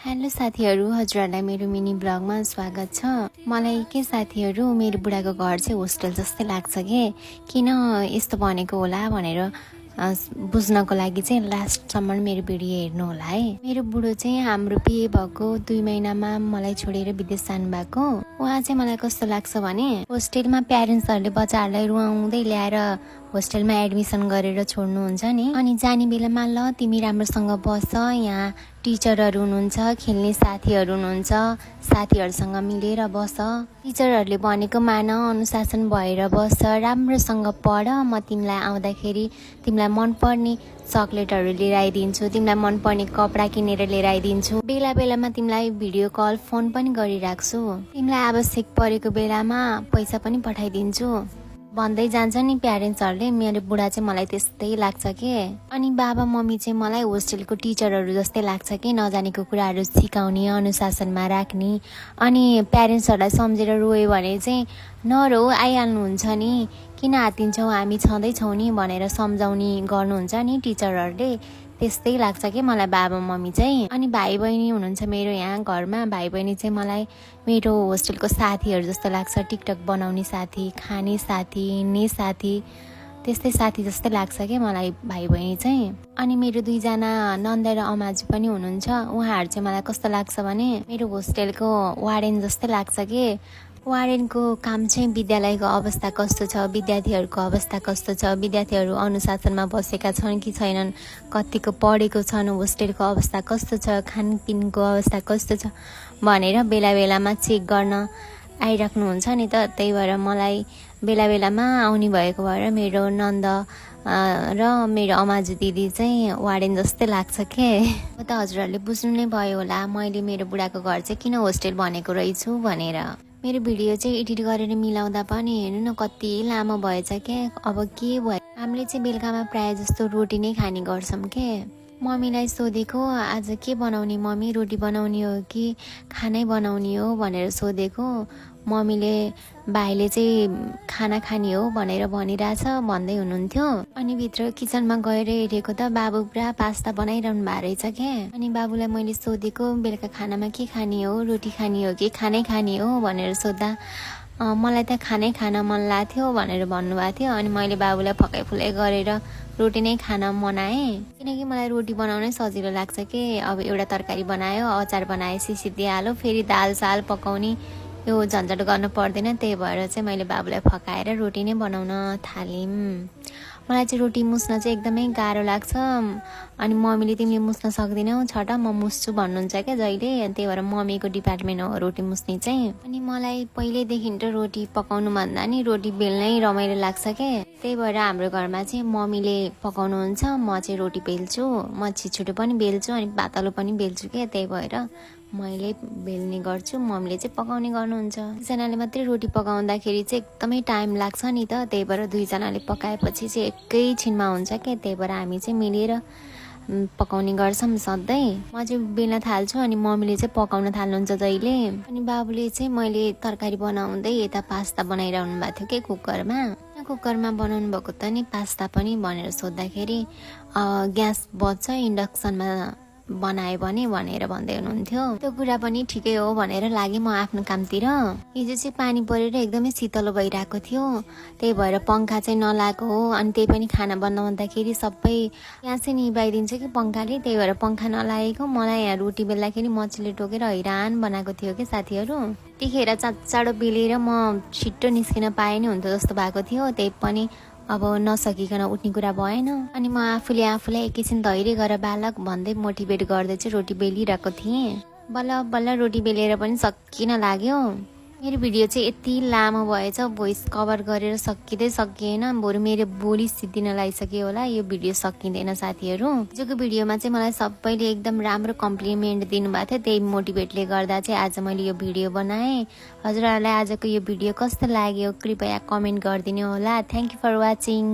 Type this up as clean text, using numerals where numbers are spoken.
Hello साथीहरू, हजुरहरूलाई मेरो मिनी ब्लगमा स्वागत छ। मलाई के साथीहरू, मेरो बुढाको घर चाहिँ होस्टेल जस्तै लाग्छ के किन यस्तो भनेको होला भनेर बुझ्नको लागि चाहिँ लास्टसम्म मेरो भिडियो हेर्नु होला है। मेरो बुढो चाहिँ हाम्रो बिहे भएको 2 महिनामा मलाई छोडेर विदेश जानु भएको। उहाँ चाहिँ मलाई कस्तो लाग्छ भने होस्टेलमा प्यारेन्ट्सहरूले बच्चाहरूलाई रुवाउँदै ल्याएर होस्टेलमा एडमिसन गरेर छोड्नुहुन्छ नि। अनि जाने बेलामा ल तिमी राम्रोसँग बस, यहाँ टिचरहरू हुनुहुन्छ, खेल्ने साथीहरू हुनुहुन्छ, साथीहरूसँग मिलेर बस, टिचरहरूले भनेको मान, अनुशासन भएर बस, राम्रोसँग पढ, म तिमीलाई आउँदाखेरि तिमीलाई मनपर्ने चक्लेटहरू लिएर आइदिन्छु, तिमीलाई मनपर्ने कपडा किनेर लिएर आइदिन्छु, बेला बेलामा तिमीलाई भिडियो कल फोन पनि गरिराख्छु, तिमीलाई आवश्यक परेको बेलामा पैसा पनि पठाइदिन्छु भन्दै जान्छ नि प्यारेन्ट्सहरूले। मेरो बुढा चाहिँ मलाई त्यस्तै लाग्छ के। अनि बाबा मम्मी चाहिँ मलाई होस्टेलको टिचरहरू जस्तै लाग्छ कि, नजानेको कुराहरू सिकाउने, अनुशासनमा राख्ने। अनि प्यारेन्ट्सहरूलाई सम्झेर रोयो भने चाहिँ नरो, आइहाल्नुहुन्छ नि, किन हातिन्छौँ, हामी छँदैछौँ नि भनेर सम्झाउने गर्नुहुन्छ नि टिचरहरूले। त्यस्तै लाग्छ कि मलाई बाबा मम्मी चाहिँ। अनि भाइ बहिनी हुनुहुन्छ मेरो यहाँ घरमा। भाइ बहिनी चाहिँ मलाई मेरो होस्टेलको साथीहरू जस्तो लाग्छ, टिकटक बनाउने साथी, खाने साथी, हिँड्ने साथी, त्यस्तै साथी जस्तै लाग्छ कि मलाई भाइ बहिनी चाहिँ। अनि मेरो 2 जना नन्दा र अमाजु पनि हुनुहुन्छ। उहाँहरू चाहिँ मलाई कस्तो लाग्छ भने मेरो होस्टेलको वार्डेन जस्तै लाग्छ कि। वार्डेनको काम चाहिँ विद्यालयको अवस्था कस्तो छ, विद्यार्थीहरूको अवस्था कस्तो छ, विद्यार्थीहरू अनुशासनमा बसेका छन् कि छैनन्, कतिको पढेको छन्, होस्टेलको अवस्था कस्तो छ, खानपिनको अवस्था कस्तो छ भनेर बेला बेलामा चेक गर्न आइराख्नुहुन्छ नि त। त्यही भएर मलाई बेला बेलामा आउने भएको भएर मेरो नन्द र मेरो अमाजु दिदी चाहिँ वार्डेन जस्तै लाग्छ के। त हजुरहरूले बुझ्नु नै भयो होला मैले मेरो बुढाको घर चाहिँ किन होस्टेल भनेको रहेछु भनेर। मेरो भिडियो चाहिँ एडिट गरेर मिलाउँदा पनि हेर्नु न कति लामो भएछ के। अब के भयो, हामीले चाहिँ बेलुकामा प्रायः जस्तो रोटी नै खाने गर्छौँ के। मम्मीलाई सोधेको आज के बनाउने मम्मी, रोटी बनाउने हो कि खानै बनाउने हो भनेर सोधेको। मम्मीले भाइले चाहिँ खाना खाने हो भनेर भनिरहेछ भन्दै हुनुहुन्थ्यो। अनि भित्र किचनमा गएर हेरेको त बाबु पुरा पास्ता बनाइरहनु भएको रहेछ क्या। अनि बाबुलाई मैले सोधेको बेलुका खानामा के खाने हो, रोटी खाने हो कि खानै खाने हो भनेर सोद्धा मलाई त खानै खान मन लाग्थ्यो भनेर भन्नुभएको थियो। अनि मैले बाबुलाई फकाइफुलाइ गरेर रोटी नै खान मनाएँ, किनकि मलाई रोटी बनाउनै सजिलो लाग्छ कि। अब एउटा तरकारी बनायो, अचार बनाए, सिसिदिइहाल्यो, फेरि दाल साल पकाउने यो झन्झट गर्नु पर्दैन। त्यही भएर चाहिँ मैले बाबुलाई फकाएर रोटी नै बनाउन थालेँ। मलाई चाहिँ रोटी मुस्न चाहिँ एकदमै गाह्रो लाग्छ। अनि मम्मीले तिमीले मुस्न सक्दैनौ छट, म मुस्छु भन्नुहुन्छ क्या जहिले। त्यही भएर मम्मीको डिपार्टमेन्ट हो रोटी मुस्ने चाहिँ। अनि मलाई पहिल्यैदेखि त रोटी पकाउनु भन्दा नि रोटी बेल्नै रमाइलो लाग्छ क्या। त्यही भएर हाम्रो घरमा चाहिँ मम्मीले पकाउनुहुन्छ, म चाहिँ रोटी बेल्छु, म छिटो पनि बेल्छु अनि पातलो पनि बेल्छु क्या। त्यही भएर मैले बेल्ने गर्छु, मम्मीले चाहिँ पकाउने गर्नुहुन्छ। 2 जनाले मात्रै रोटी पकाउँदाखेरि चाहिँ एकदमै टाइम लाग्छ नि त। त्यही भएर 2 जनाले पकाएपछि चाहिँ एकैछिनमा हुन्छ क्या। त्यही भएर हामी चाहिँ मिलेर पकाउने गर्छौँ सधैँ। म चाहिँ बेल्न थाल्छु अनि मम्मीले चाहिँ पकाउन थाल्नुहुन्छ जहिले। अनि बाबुले चाहिँ मैले तरकारी बनाउँदै यता पास्ता बनाइरहनु भएको थियो कि कुकरमा बनाउनु भएको त नि पास्ता पनि भनेर सोद्धाखेरि ग्यास बच्छ इन्डक्सनमा बनायो भने भनेर भन्दै हुनुहुन्थ्यो। त्यो कुरा पनि ठिकै हो भनेर लाग्यो म आफ्नो कामतिर। हिजो चाहिँ पानी परेर एकदमै शीतलो भइरहेको थियो, त्यही भएर पङ्खा चाहिँ नलागेको हो। अनि त्यही पनि खाना बनाउँदाखेरि सबै यहाँ चाहिँ निभाइदिन्छ कि पङ्खाले, त्यही भएर पङ्खा नलागेको। मलाई यहाँ रोटी बेल्दाखेरि मच्छीले टोकेर हैरान बनाएको थियो कि साथीहरू। त्यतिखेर चाँडो बेलेर म छिट्टो निस्किन पाएँ नि हुन्थ्यो जस्तो भएको थियो। त्यही पनि अब नसकिकन उठ्ने कुरा भएन। अनि म आफूलाई एकैछिन धैर्य गर बालक भन्दै मोटिभेट गर्दै चाहिँ रोटी बेलिरहेको थिएँ। बल्ल बल्ल रोटी बेलेर पनि सकिन लाग्यो। मेरो भिडियो चाहिँ यति लामो भएछ, भोइस कभर गरेर सकिएन। बरु मेरो बोली सिद्धिन लागिसक्यो होला, यो भिडियो सकिँदैन साथीहरू। हिजोको भिडियोमा चाहिँ मलाई सबैले एकदम राम्रो कम्प्लिमेन्ट दिनुभएको थियो, त्यही मोटिभेटले गर्दा चाहिँ आज मैले यो भिडियो बनाएँ। हजुरहरूलाई आजको यो भिडियो कस्तो लाग्यो कृपया कमेन्ट गरिदिनु होला। Thank you for watching.